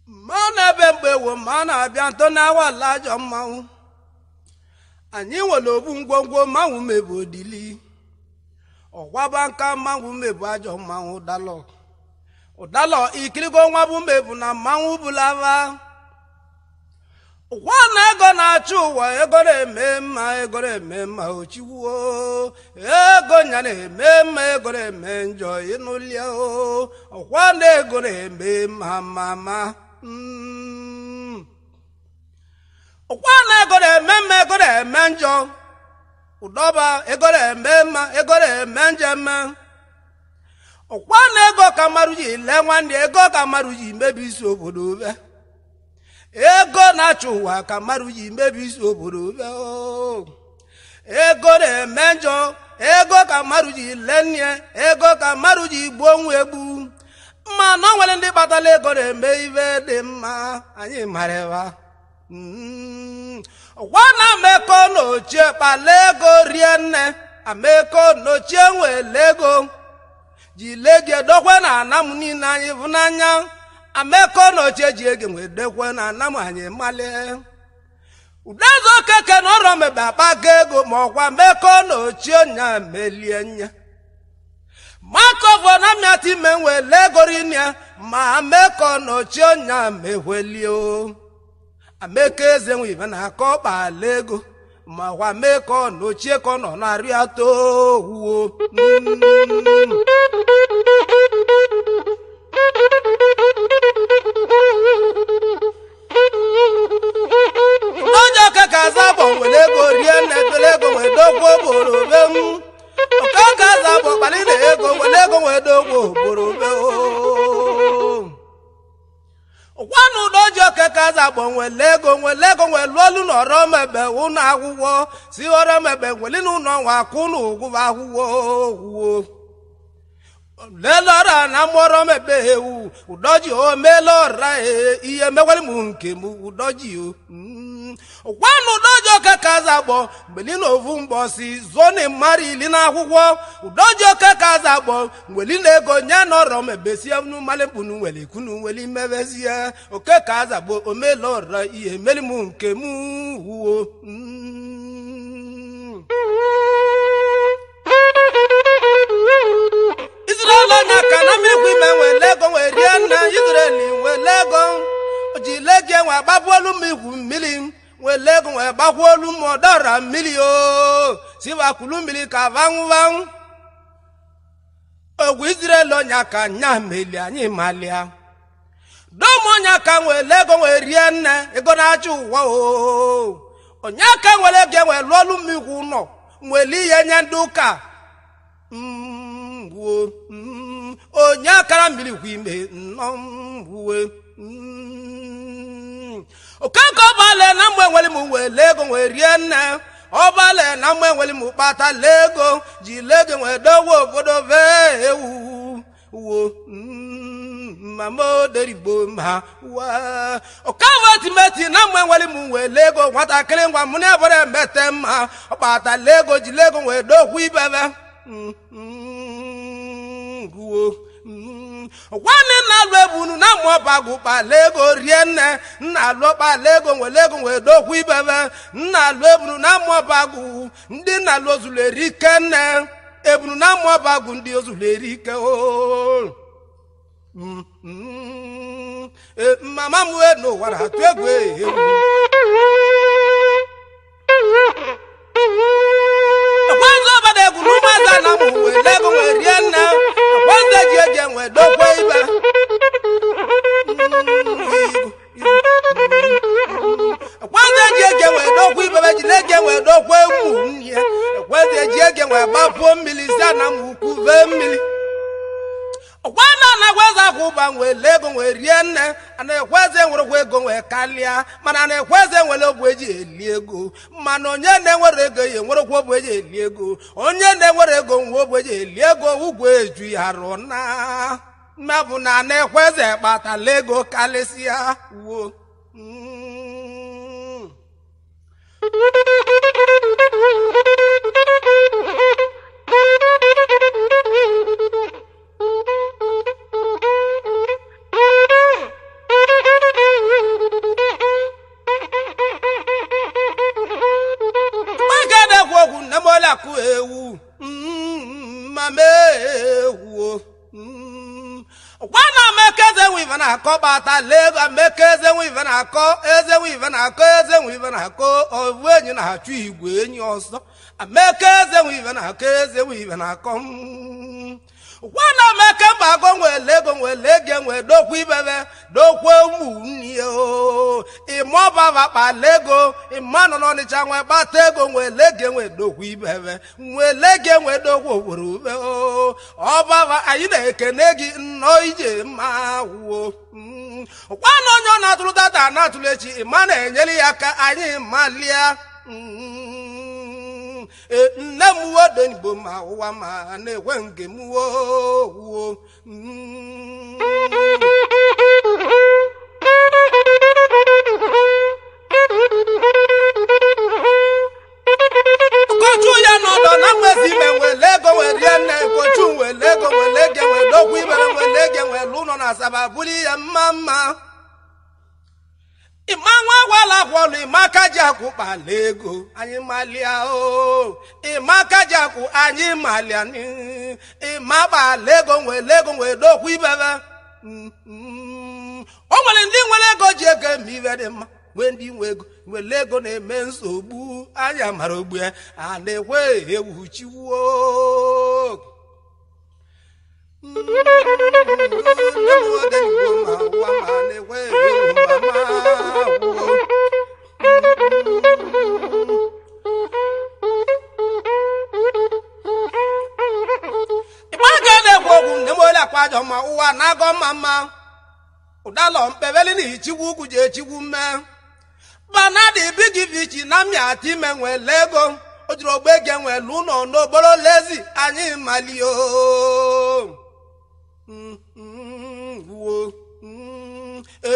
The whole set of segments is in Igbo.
Ma na-ebe mgbe ewo ma na-abịa ntọ na-awala ajọ mmanwụ. Anyị nwere obu ngwongwo mmanwụ mebu odili. Ọkwaba nka mmanwụ mebu ajọ mmanwụ ụdalọ. Ụdalọ ikirigo nwa bụ mebu na mmanwụ bulava. Ụwa na ego na-achị ụwa, ego na-eme mma, ego na-eme mma ochiwuo. Ego nya na-eme mma, ego na-eme njọ ịnụlie o. Ọkwa na ego na-eme mma mma mma. Ụkwa na ego na-eme mma, ego na-eme njọ. Ụdọba ego na-eme mma, ego na-eme njọ mma. Ụkwa na ego ka mmadụ ji lee nwanne, ego ka mmadụ ji mebi isi obodo be. Ego na-achị ụwa ka mmadụ ji mebi isi obodo be. Ego na-eme njọ, ego ka mmadụ ji lee nne, ego ka mmadụ ji gbuo nwa egbu. Mma na o nwere ndị kpatara ego na-eme ibe dị mma, anyị marịwa. Ụwa na ameko n'ochie kpala ego rie nne, ameko n'ochie nwele ego. Ji lege dokwe na anam niile anyị bụ n'anya. Ameko n'ochie ji ego nwee dekwe na anam anyị malie. Udezo keke na ọrọ mebe akpago ego ma ọkwa meko n'ochie nya melie nya. Makọvọ na mmiati me nwele ego rinne ma ameko n'ochie nya mehwelie o. Ameko eze nwe ibe na-akọ kpala ego ma ọkwa meko n'ochie ka ọ nọ narị atọ wuo. N'oge ka aza bụ nwere ego rie nne tole ego nwee dogwo ogboro be m. Oke ka aza bụ kpali na ego nwere ego nwee dogwo ogboro be o. Ụkwanụ udoji oke ka aza bụ nwere ego nwere ego nwee lụọ olu n'ọrọ mebe ụnọ akwụkwọ si ọrọ mebe nweli n'ụlọ nwa akwụ n'ụgwụ akwụkwọ wuo. Lele ọra na mụọrọ mebe ewu udoji o meela ọra ihe mekwere m nke m udoji o. Ụkwanụ udoji oke ka aza gbọ mgbeli na ovu mbọsi zụọ mmadụ ili n'akwụkwọ udoji oke ka aza gbọ mgbeli na ego nye n'ọrọ mebesie nu mmalị mkpunu nwere ikunu nwere imebezie oke ka aza gbọ o meela ọra ihe meli m nke m wuo. Israel onye ka na mmiri ime nwere ego nwee rie nne Israel nwere ego o ji lege nwee gbagbuolu m igwu mmiri nwere ego nwee gbagbuolu m ọdọra mmiri o siwakwulu mmiri ka vanwụ vanwụ. Ogwu Israel onye ka nya meli anyị malịa. Dom onye ka nwere ego nwee rie nne ego na-achị ụwa o. Onye ka nwere ego nwee lụọlụ m igwu nọ nwere ihe nye ndị ụka. Onye akara mmiri kwu ime nnọọ uwe. Okeke ọbale na mgbe nwere m wele ego nwee rie nne ọbale na mgbe nwere m kpatala ego ji lego nwee dowe obodo vee ewu uwo mama oderigbo ma wa. Okawo timeti na mgbe nwere m wele ego nwatakịrị ngwa mụ na ebere emete mma ọ kpatala ego ji lego nwee dokwu ibebe. Nwanne nna alụ ebunu na mmụọ bagụ kpala ego rie nne nna alụ kpala ego nwere ego nwee dokwu ibebe nna alụ ebunu na mmụọ bagụ ndị nna alụ ozulu erike nne ebunu na mmụọ bagụ ndị ozulu erike o. Mama m wee n'ụwa na-atụ egwu ewu. Ekwenze ọbada egwu n'ụmụeze na mụ wele ego nwee rie nne ekwenze ji eji enwe dokwe ibe. Ekwenze ji eji enwe dokwe ibe ji na-eji enwe dokwe ụmụ nne ekwenze ji eji enwe gbapuo mmiri si na m ukwu vee mmiri. Ọkwana na-ekweze akwụba nwere ego nwee rie nne a na-ekweze nwerekwa ego nwee karịa mana a na-ekweze nwere ogbu eji eli ego mana onye na-enwere ego ya enwerekwa ogbu eji eli ego onye na-enwere ego nwe ogbu eji eli ego ugwu eju ya rụọ na mmebụ na na-ekweze kpatala ego karịsịa wuo. Amaka eze nwe ife na-akọ kpatala ego. Amaka eze nwe ife na-akọ, eze nwe ife na-akọ, eze nwe ife na-akọ, ovu enyi na-achụ igwe enyi ọsọ. Amaka eze nwe ife na-akọ, eze nwe ife na-akọ. Gwana Amaka mgbago nwele ego nwele ego nwee dokwu ibebe dokwu ụmụnne o. Ịmọbaba kpala ego, ịma nọ n'Ọnịcha nwee kpata ego nwele ego nwee dokwu ibebe nwele ego nwee dokwu obodo ube o. Ọbaba anyị na-ekene gị nnọọ ije mma wuo. Gwana onye ọ na-atụrụ data na-atụrụ echi, ịma na-enyere ya aka anyị malia. Nne m uwe denigbo ma ụwa ma na-ekwe nke m wuo. Kochu ya n'ọdọ na mwezi ime nwele ego nwere nne kochu nwele ego nwele ego nwere dokwu ibere nwele ego nwere ụlọ na Asaba buli ya mma mma. Ịma nwa gwala gwọlụ ịma aka ji akwụ kpala ego anyị malia o. Ịma aka ji akwụ anyị malia ni. Ịma kpala ego nwele ego nwere dokwu ibebe. O nwere ndị nwere ego ji ego eme ibe dị mma, nwee ndị nwe ego nwere ego na-eme nsogbu anya mara ogbu ya a na-ekwe ewu chiwuo. Ịgbaga na-ekwu okwu nne m ole akwa ajọ ma ụwa na-agọ mma mma. Ụdalọ mkpebeli na ichigwu ugwu ji echigwu mme. Banadị bigi vichi na mmịa ati ime nwele ego o jiri ogbe ege nwele ụlọ n'ogboro lezi anyị malio.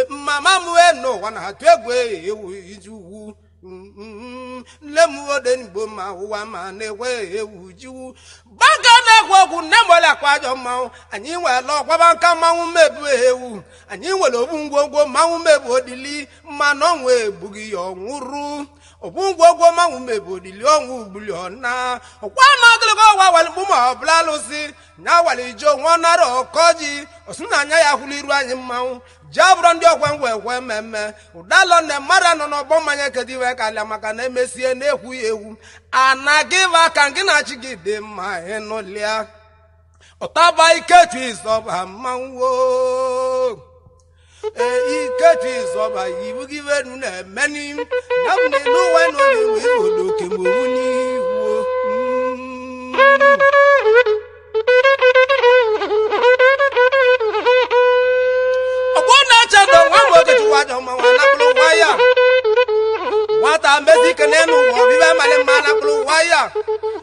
Mama m wee n'ụwa na-atụ egwu ewu iji ugwu. Nne m odenigbo ma ụwa ma na-ekwe ewu jiwu. Gbaga na-ekwu okwu nne m ole akwa ajọ mmanwụ. Anyị nwere ọkwaba nka mmanwụ mmebu ewu. Anyị nwere obu ngwongwo mmanwụ mmebu odili mmanụ ọnwụ egbughị ya ọnwụrụ. Obu ngwongwo mmanwụ mmebu odili ọnwụ ugbuli ọna. Ọkwa na ogologo ọwa wali mkpu ma ọ bụla alụsị nya wali ije onwe nara ọkọ ji osi na anya ya hụrụ iru anyị mmanwụ. Ji abụrụ ndị ọkwe ngwa ekwe mmemme ụdalọ nne mmadụ nọ n'ọgbọ mmanya kedu iwe kalịa maka na emesie na-ekwu ya egwu anaghị ịva ka gị na chi gị dị mma ịnụlịa. Ụtaba ikechu ịzọba mmanwụ ee ikechu ịzọba ibu gị wenu na-emeni ya bụ na n'ụwa na onye nwe obodo kemgbe n'ihu. Ọgbọ na-echedo nwa m okechukwu ajọ mmanwụ anakpụrụ nwa ya. Nwata mezi ike n'elu ụwa ọbịbịa amalị mma anakpụrụ nwa ya.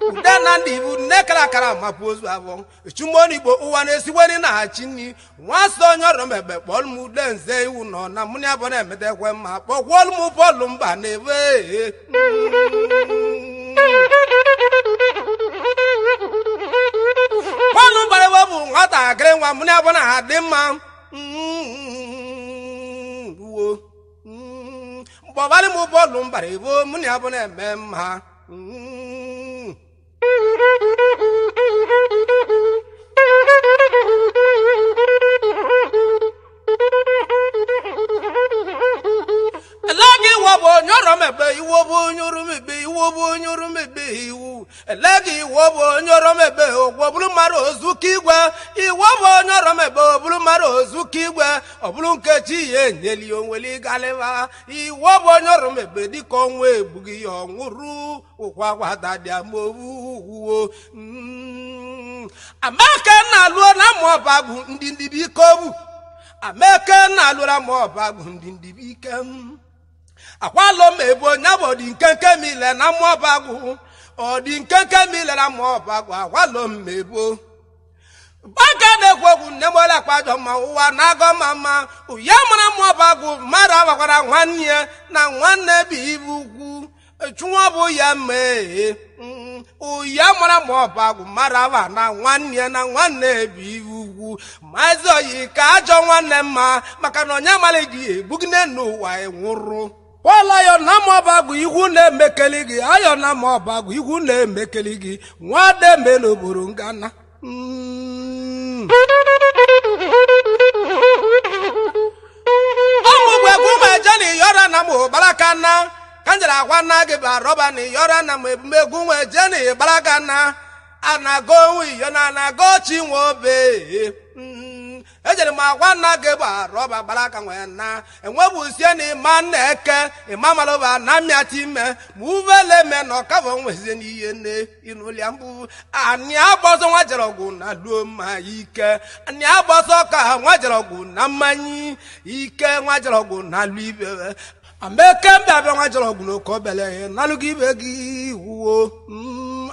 Ude na ndị ibu nne kara akara mapụ ozu abụọ. Echumonigbo ụwa na-esiweni na-achị nri. Nwa sọ onye ọrụ mebe kpọọlụ m ude nze iwu nọ na mụ na abụọ na-emetekwe mma kpọkwuolu m bọọlụ mba na-ebe. Bọọlụ mbara ebe bụ nwatakịrị nwa mụ na abụọ na-adị mma. Uwo mkpọbalị m bọọlụ mbara ebo mụ na abụọ na-eme mma. Elegi iwo bụ onye ọrụ mebe iwo bụ onye ọrụ mebe iwo bụ onye ọrụ mebe iwu. Elegi iwo bụ onye ọrụ mebe ogwo bụrụ mmadụ ozu ka igwe. Iwo bụ onye ọrụ mebe ọ bụrụ mmadụ ozu ka igwe. Ọ bụrụ nkechi ya enyeli onweli galịba. Iwo bụ onye ọrụ mebe dịka ọnwa egbughị ya ọnwụrụ ụkwa gwadadịa ma owuwo. Amaka na-alụọ na mụọba bụ ndị ndị biko bụ. Amaka na-alụra mụọba bụ ndị ndị bike m. Akwalọ m ebe onye bụ ọdị nkenke mile na mmụọbagụ ọdị nkenke mile na mmụọbagụ akwalọ m ebo. Baka na-ekwu okwu nne m ole akpajọ ma ụwa na-agọ ma mma uye mara mmụọbagụ mmadụ agbakwara nwanne ya na nwanne bụ ibu ukwu chụnwa bụ ya mee. Uye mara mmụọbagụ mmadụ aba na nwanne ya na nwanne bụ ibu ukwu maazị oyi ka ajọ nwanne mma maka na onye amara gị egbugide n'ụwa nwụrụ. Pọl ayọ na mọbagụ igwu na-emekeli gị ayọ na mọbagụ igwu na-emekeli gị nwademe n'obodo ngana. ejere akwa nna gị bụ arọba na ịyọra na ma ebumegwu nwee jee na ịgbaraga na anago onwe iyo na anago chi nwe obe. Ejere m akwa nna gị bụ arọba gbara aka nwee na enwebụsie na ịma nna eke ịma malụba na mmịata ime ma uvele me na ọkavọ nwezie n'ihe nne ịnụlịa mbụ anị agbọsọ nwa jere ọgwụ na luo mma ike anị agbọsọ ka nwa jere ọgwụ na mmanya ike nwa jere ọgwụ na alụ ibe ameke mbịabịa nwa jere ọgwụ n'oko bele nalụgị ibe gị wuo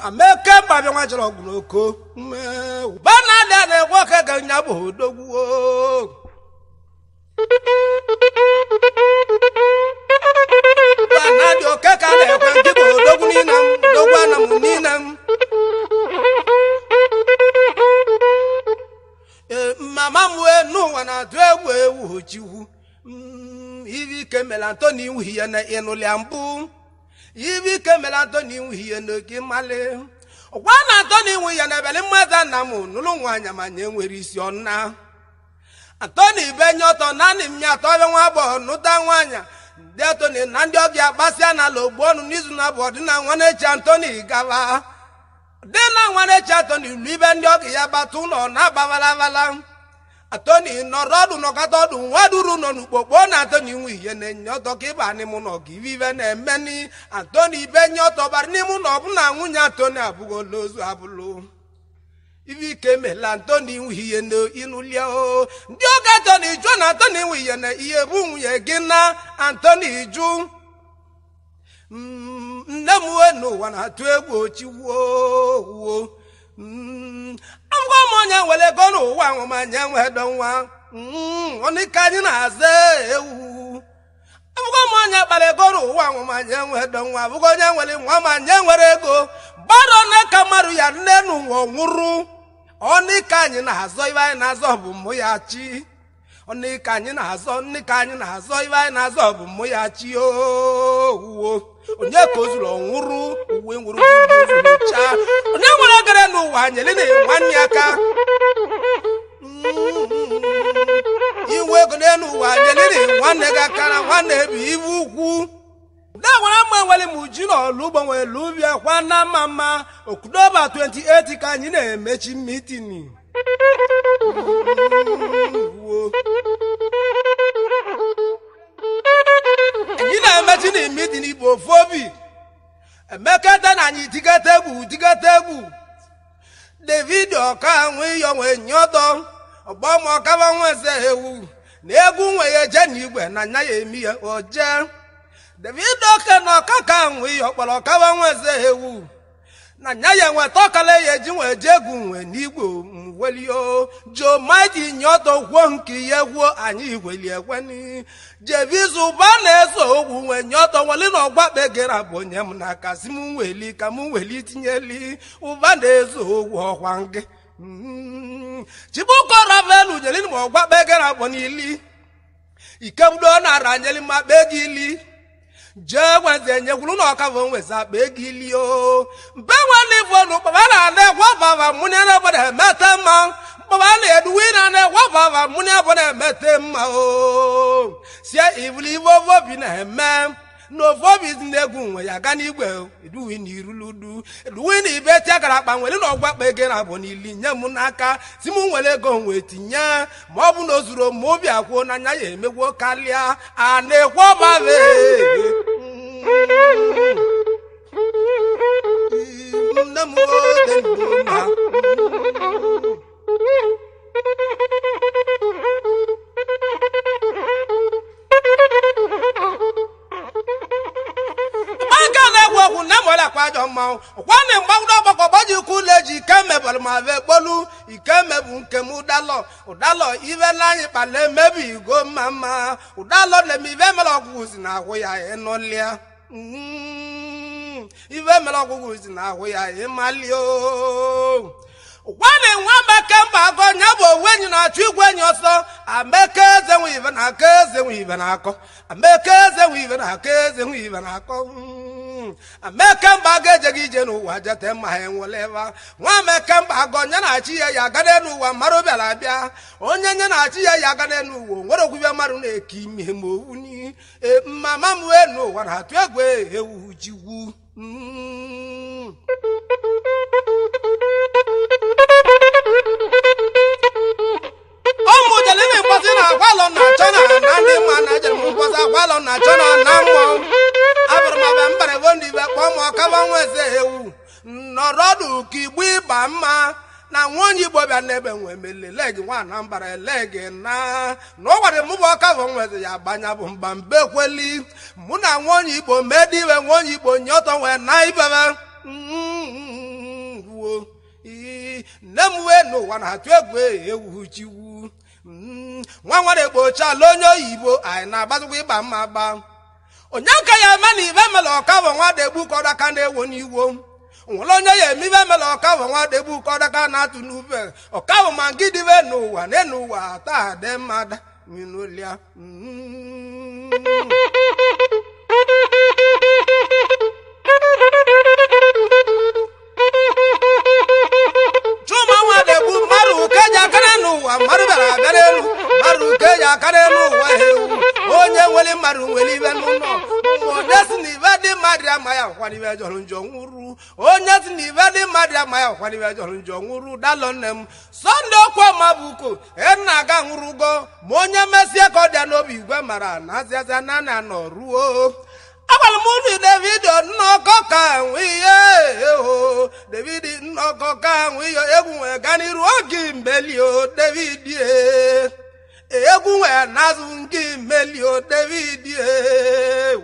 ameke mbịabịa nwa jere ọgwụ n'oko banadị a na-ekwe oke ga nya bụ odogwuo. Banadị oke ka na-ekwe nke bụ odogwu niile m dogwu ana m niile m. Ee, mama m wee n'ụwa na-atụ egwu ewu chikwu. Ibi ike mere Antoni nwuhie na ịnụlịa mbụ ibi ike mere Antoni nwuhie na oke mmalị gwa na Antoni nwuhie na ebele mmadụ nna m nụrụ nwaanyị ma nye nwere isi ọnna Antoni benye ọtọ naanị mmịa atọ ebe nwa agbọghọ nụta nwaanyị ndị Antoni na ndị ọbịa gbasịa n'ala ogbu ọnụ n'izu na abụọ dị na nwa na-echi Antoni gaba dị na nwa na-echi Antoni lu ibe ndị ọgị ya bata ụlọ na-agbabalabala Antoni nọrọ ọdụ nọkọta ọdụ nwa duru nọ n'ukpokpo na Antoni nwe ihe na-enye ọtọ ka ịba n'ime ụlọ ka ibe ibe na-emeni Antoni ibe nye ọtọ bara n'ime ụlọ ọbụna nwunye Antoni abụghị ozu abụlụ ibe ike mela Antoni nwe ihe na ịnụlia o ndị oge Antoni jụọ na Antoni nwe ihe na ihe bụ nwunye gị na Antoni jụ. Nne m wee n'ụwa na-atụ egwu ochiwuo wuo ngwa m onye nwere ego n'ụwa nwụma nye nwedo nwa ọnịka anyị na-aza ewu abụgo m onye kpara ego n'ụwa nwụma nye nwedo nwa abụgo onye nwere nwa ma nye nwere ego gbara one ka mmadụ ya nne n'ụwa nwụrụ ọnịka anyị na-azọ ibe anyị na-azọ bụ mụ ya chi ọnịka anyị na-azọ nnika anyị na-azọ ibe anyị na-azọ bụ mụ ya chi owuwo onye ka o zuru ọnwụrụ uwe nwụrụ chaa onye nwere ogere n'ụwa nyere na nwanne aka inwe ego n'elu ụwa nyere na nwanne gị aka na nwanne bụ ibu ukwu de nwere mma nwere m ji n'ọlụ ugbo nwere ubi akwa na mma mma Okudoba 28 ka anyị na-emechi mitini. Anyị na-emechi na mitini bụ ofu obi emekata na anyị tikata egwu tikata egwu David ọka nwe iyo nwe nye ọtọ ọgbọm ọkaba nweze ewu na egwu nwe ya eje n'igwe na anya ya emi ya oje David oke na ọka ka nwe iyo kpọrọ ọkaba nweze ewu na anya ya nweta ọkala ya eji nwe je egwu nwe n'igwe mwelio jo maiti nye ọtọ kwuo nke ihe gwuo anyị igweli ekweni jevizu ụba na-eso ogwu nwe nye ọtọ nweli na ọgwa kpegara bụ onye m n'aka si m nweli ka m nweli tinyeli ụba na-eso ogwu ọkwa ngị chibukoravelu nyeli ma ọgwa kpegara bụ n'ili ikebudo na-ara nyeli ma kpee gị ili jee nweze nyekwuru na ọka bụ nweza akpa ego ili o mbe nwanne ifonu kpaba na ana-egwe baba mụnye na obodo emete mma mkpaba na-eduwe na ana-egwe baba mụnye obodo emete mma o sie ibuli ive obi na-eme na ofu obi dị na-egwu nwe ya ga n'igwe eduwi na iruludu eduwi na ibe tiagara akpa nwere na ọgwa kpa ego na abụ n'ili nye m n'aka si m nwere ego nwee tinye ma ọ bụ na o zuru ma obi akwuo n'anya ya emegwuo karịa a na-ekwe ọbabe. Nne m ode mma. Aka na-egwu egwu na mọlẹ akwa ajọ mmanwụ ọkwa na mgbagwodo ọgbakọ gbaji ukwu ụlọ eji ike mebara ma ve gbolu ike mebu nke m ụdalọ ụdalọ ive n'anyị kpala emebi igo mma mma ụdalọ na-eme ive mere ọgwụgwụ si na ahụ ya ịnụlịa ive mere ọgwụgwụ si na ahụ ya ịmalio gwana nwa meke mba agọ nya bụ owu enyi na-achụ igwe enyi ọsọ ameke eze nwe ive na-akọ eze nwe ive na-akọ ameke eze nwe ive na-akọ eze nwe ive na-akọ. Ameke mba ga-ejeghị ije n'ụwa jete mma ha enweleva nwa ameke mba agọ nye na-achị ya ya aga n'elu ụwa mmarụ bịara abịa onye nye na-achị ya ya aga n'elu ụwa nwere okwubịa mmadụ na-eke ime ma owu ni mama m wee n'ụwa na-atụ egwu ewu jigwu. Ụmụ jelimi mkpọsị na agwalọ na achọ na na ndị mma na ejere m mkpọsị agwalọ na achọ na na mmụọ abụrụ m abịa mbara ebo ndị ibe kpọọ m ọkaba nwa eze ewu nọrọdụ ka igbo ịba mma na nwa onye igbo bịa n'ebe nwe melele gị nwa na mbara ele gị na na ọ gwara mụ bụ ọkabụ nwa eze ya gbanya bụ mba mbe kweli mụ na nwa onye igbo mee iwe nwa onye igbo nye ọtọ nwee na ibebe wuo nne m wee n'ụwa na-atụ egwu ewu chiwu. Nwa nwere egbochiala onye oyibo anyị na-agbazikwa ịgba mma gba onye ka ya eme na ibe mela ọka bụ nwa degbu ka ọdaka na-ewo n'iwo nwere onye ya eme ibe mela ọka bụ nwa degbu ka ọdaka na-atụ n'ube ọka bụ ma ngịdịbe n'ụwa n'enu ụwa taa dị mmadụ minulia. Chuma nwa degbu mmadụ ka eji aka n'elu ụwa mmadụ bịara abịa n'elu mmadụ ka eji aka n'elu ụwa ewu onye nwere mmadụ nwere ibe n'ụlọ onye si na ibe dị mmadụ ama ya ọkwa ibe jọrọ njọ nwụrụ onye si na ibe dị mmadụ ama ya ọkwa ibe jọrọ njọ nwụrụ dalọ nne m Sọnde okwu ọmabuko enna aga nwụrụgo ma onye mesie ka ọ dị n'obi igwe mara na azịazịa na na nọ ruo agwara m unu David nnọkọ ka nwe ihe o David nnọkọ ka nwe ihe egwu nwee gaa n'iru oge mbelio David egwu nwee n'azụ nke melio David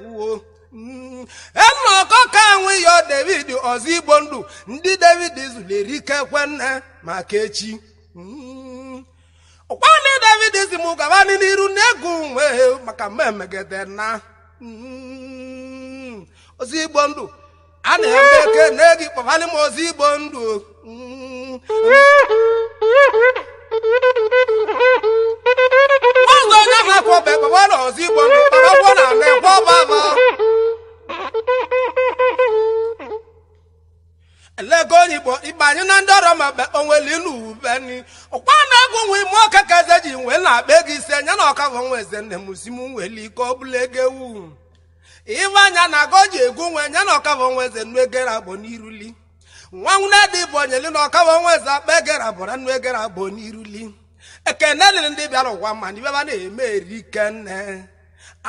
wuo nnọkọ ka nwe ihe David ọzọ igbo ndụ ndị David zụlere ike kwenne maka echi ụkwanị David si m gaba n'iru n'egwu nwee maka mmemegede na ozi igbo ndụ a na-eme eke na-egi kpọbalị m ozi igbo ndụ. Ụzọ onye ahụ akwọbe kpọbara ozi igbo ndụ kpọbakwọ na na-ekwe ọbaba elego onye igbo igbe anyị na ndị ọrụ ma be onweli n'ubeni ụkwa na-egwu nwe ime ọka ka eze ji nwee na-akpa ego ise nya na ọka bụ nwa eze nne m si m nweli ike ọ bụla ego ewu ibe anya na aga o ji egwu nwe nya na ọka bụ nwa eze nnu egere agbọ n'iruli nwa nwune dị bụ onyeli na ọka bụ nwa eze akpa egere abụra nnu egere agbọ n'iruli ekene dịrị ndị bịara ụwa ma ndị bịaba na-eme erike nne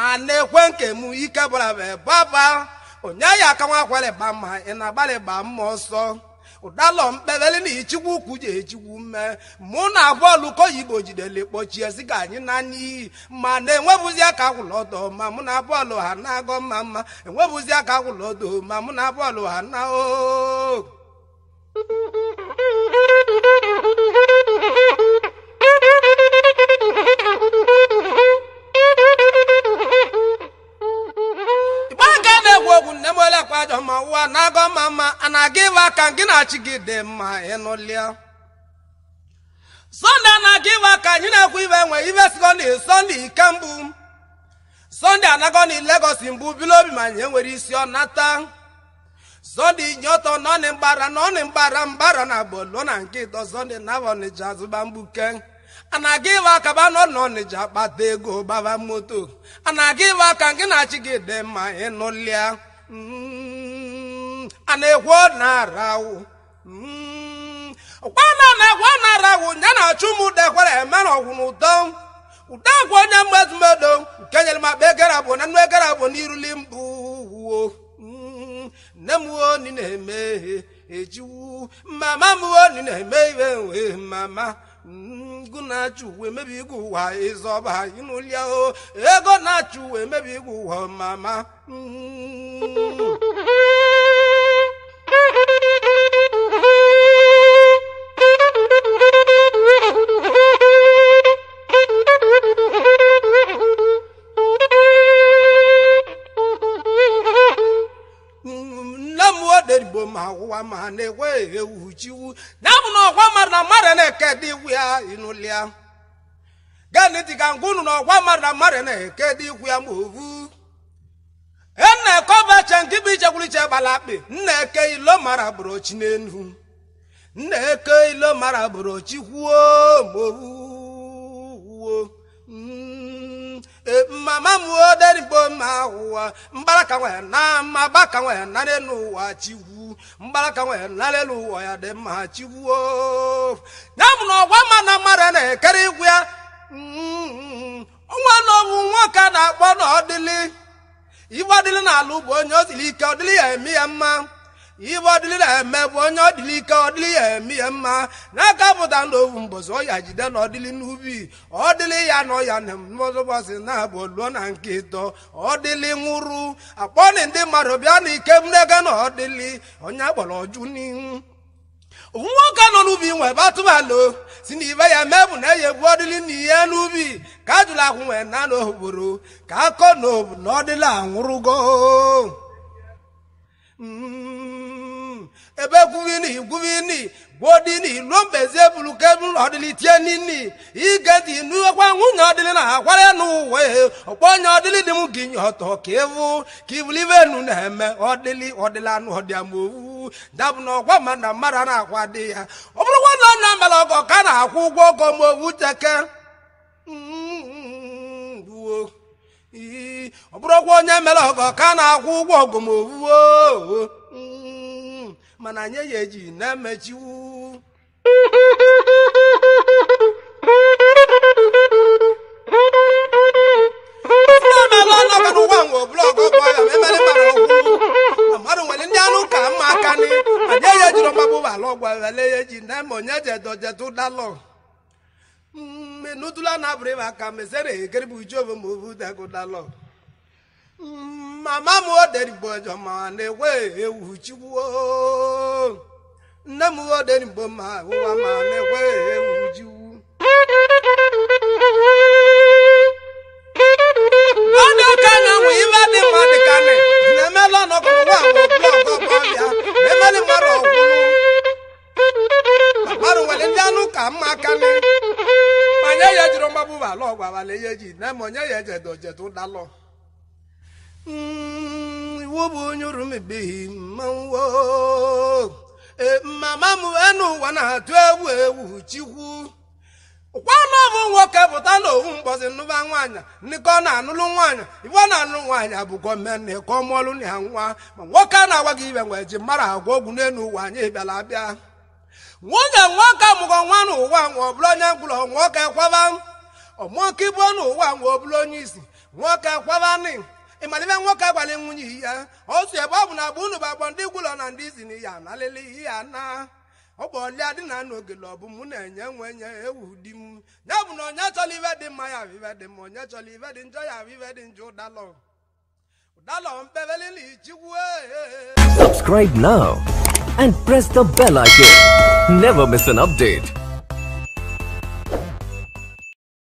a na-ekwe nke m ike bụra baba onye ya aka nwa akwalịba mma ị na-agbalị gba mma ọsọ ụdalọ mkpebeli na ichikwu ukwu ji echikwu mme mụ na bọọlụ koyibo jidere kpọchie sị ka anyị na n'iyi ma na-enwebụzi aka gwụlụ ọdọ ma mụ na bọọlụ ha na-agọ mma mma enwebụzi aka gwụlụ ọdọ ma mụ na bọọlụ ha na o egwu nne m olekwa ajọ ma ụwa na-agọ mma mma a na-aga ịwa aka gị na-achị gị dị mma ịnụlịa Sọnde na-aga ịwa aka anyị na-ekwu ibe nwe ibe sigo na Sọnde ike mbụ Sọnde anago na Legọs mbụ bilo obi ma anyị enwere isi ọ nata Sọnde inye ọtọ nọnị mgbara nọnị mgbara mgbara na gbolo na nke ịtọ Sọnde na Ọnịcha azụba mgbuke a na-aga ịwa aka ba nọ n'Ọnịcha kpata ego gbaba moto a na-aga ịwa aka gị na-achị gị dị mma ịnụlịa a na-ekwu na-arawụ kwana na-ekwu na-arawụ ya na-achụ m udekwara eme na ọgwụ na ụtọ ụdọ agwa onye mmezumedo nke nyere m akpa egere abụ na nnu egere abụ n'iruli mbụ wuo nne m oni na-eme ejiwu mama m oni na-eme iwe wee mama ngụ na-achụ uwe mebi igwe ụwa ịzọba ịnụlia o ego na-achụ uwe mebi igwe ụwa mama. Nne m oderigbo ma ụwa ma na-ekwe ewu chiwu ya bụ na ọgwa mmadụ na mmadụ na-eke dị ikwu ya ịnụlịa gani dị ka ngwunu na ọgwa mmadụ na mmadụ na-eke dị ikwu ya ma ovu Nnekọbache nke bụ ichekwuru iche gbala akpị. Nneke ilo mara bụrụ chi n'elu. Nneke ilo mara bụrụ chi kwuo mowuwo. Mama m oderigbo ma ụwa mgbaraka nwere na mma gbaka nwere na n'elu ụwa chikwu mgbaraka nwere na n'elu ụwa ya dị mma chikwuo. Ya bụ na ọgwa ma na mmadụ na-ekere igwu ya nwa na ọbụ nwoke na-akpọ na ọdịlị ibe ọdịlị na-alụ bụ onye ọdịlị ike ọdịlị ya eme ya mma. Ibe ọdịlị na-eme bụ onye ọdịlị ike ọdịlị ya eme ya mma. N'aka pụta na owu mbọsị ọ ya jide na ọdịlị n'ubi ọdịlị ya nọ ya na mbọsị na-abụ luo na nke ịtọ ọdịlị nwụrụ akpọnị ndị mmadụ bịa na ike mmega na ọdịlị onye akpọrọ ọjụ n'ihu. Nwoke nọ n'ubi nwe ebe atụbalụ si na ibe ya mee bụ na eyi egbu ọdịlị na ihe n'ubi ka a jụrụ akwụ nwee na n'obodo ka akọ na obu na ọdịlị anwụrụgo. Ebe gwuvini gwuvini gwodini luo mbezi ebulu ka ebulu ọdịlị tie nini ige dị n'ụkwa nwunye ọdịlị na akwara n'ụwa ọkpọ onye ọdịlị dị m gị nye ọtọ ka ịvụ ka ibulibe enu na-eme ọdịlị ọdịlị anụ ọdịamowu dabụ na ọgwa ma na mmadụ na-akwa dị ya. Ọ bụrụkwa na onye mere ọgọ ka na-akwụ ụgwọ ọgọ ma owu teke ọ bụrụkwa onye mere ọgọ ka na-akwụ ụgwọ ọgọ ma owuo mana anyị ya eji na-emechiwu. Mmadụ nwere ndị anụ ka mma aka ni anyị ya ejiri ọgbabụ ala ọgwa wele ya eji na-eme onye jedojetu dalọ menutula na abụrụ ịba aka mesere ekeribu ijobe ma obu dego dalọ. Mama m oderigbo jọma na-ekwe ewu chikwuo. Nne m oderigbo ma ụwa ma na-ekwe ewu chiwu. Onye ka na-enwe ibe dị mma dị ka nị na-emela ọnọkọrọ nwa blọọgụ ọbịa na-emeli mmadụ ọgwụrụ mmadụ nwere ndị anụ ka mma aka nị ma nye ya ejiri mgbabụ ala ọgwa abalị ya eji na-eme onye ya ejedojetu dalọ. Iwu bụ onye urumibihi mmanwụ mama m enu ụwa na-atụ egwu egwu chikwu. Kwanụ bụ nwoke pụta n'owu mbọsị nnụba nwaanyị nịkọ na-anụlụ nwaanyị ibe ọ na-anụ nwaanyị abụkọ mmenne ka ọ mụọlụ na ya nwa ma nwoke a na-agwa gị ibe nwee ji mara agwa ogwu n'elu ụwa anyị bịara abịa. Nwunye nwoke amụgọ nwa n'ụwa nwa ọ bụla onye ngwụlọ nwoke kwaba ọmụnke ibu n'ụwa nwa ọ bụla onye isi nwoke kwabanị ịmalibe nwoke agbalị nwunye ya otu ebe ọ bụ na agba unu bụ agbọ ndị gwụlọ na ndị isi na ya analịlị ya na ọgbọlịa dị na n'ogele ọ bụ mụ na-enye nwenye ewu di m ya bụ na onye chọrọ ibe dị mma ya bụ ibe dị mma onye chọrọ ibe dị njọ ya bụ ibe dị njọ ụdalọ ụdalọ mkpebeli na ichikwu. Subscribe now and press the bell icon. Never miss an update.